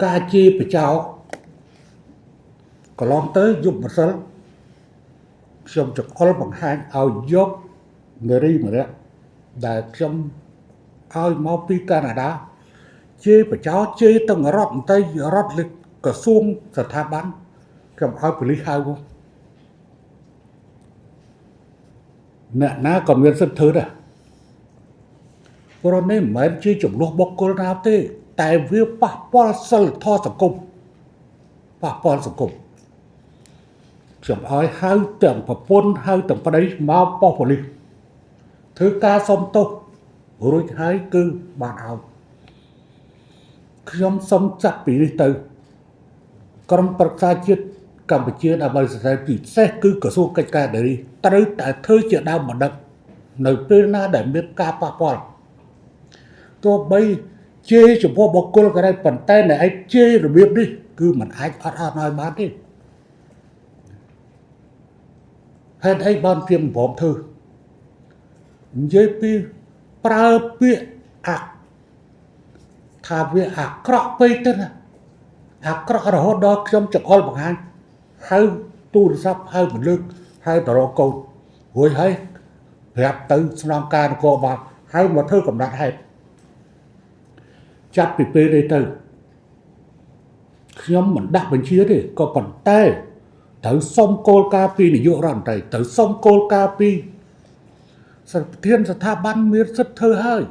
ការជេរបចោកន្លងទៅយប់ម្សិលខ្ញុំចង្អុលបង្ហាញឲ្យយកនារីម្នាក់ដែលខ្ញុំឲ្យមកពីកាណាដាជេរបចោជេរទាំងរដ្ឋមន្ត្រីរដ្ឋលិក្រសួងស្ថាប័នខ្ញុំឲ្យប៉ូលីសហៅមកអ្នកណាក៏មានសិទ្ធិធ្វើដែរព្រោះនេះមិនមែនជាចំនួនបុគ្គលណាទេ តែវាប៉ះពាល់សិលធម៌សង្គមប៉ះពាល់សង្គមខ្ញុំឲ្យហៅទាំងប្រពន្ធហៅទាំងប្តីមកប៉ុស្តិ៍ប៉ូលីសធ្វើការសុំទោសរួចហើយគឺបានឲ្យខ្ញុំសុំចាប់ពីនេះទៅ ក្រុមប្រឹក្សាជាតិកម្ពុជាដើម្បីសរសេរពិសេសគឺក្រសួងកិច្ចការនារីត្រូវតែធ្វើជាដើមបណ្ដឹងនៅពេលណាដែលមានការប៉ះពាល់ទោះបីជេរចំពោះបុគ្គលក៏ដោយប៉ុន្តែអ្នកឯងជេររបៀបនេះគឺมันអាចអត់អត់ឲ្យបានទេហេតុអីបានជាមិនព្រមធ្វើនិយាយពីប្រើពាក្យអាថាវាអាក្រក់ពេកទៅណាអាក្រក់រហូតដល់ខ្ញុំចង្អុលបង្ហាញហៅទូរស័ព្ទហៅមិនលើកហៅតរកូនរួចហើយប្រាប់ទៅស្នងការនគរបាលហៅមកធ្វើកំណត់ហេតុចាប់ពីពេលនេះទៅខ្ញុំមិនដាក់បញ្ជាទេក៏ប៉ុន្តែត្រូវសុំគោលការណ៍ពីនាយករដ្ឋមន្ត្រីត្រូវសុំគោលការណ៍ពីប្រធានស្ថាប័នមានសិទ្ធិធ្វើហើយ។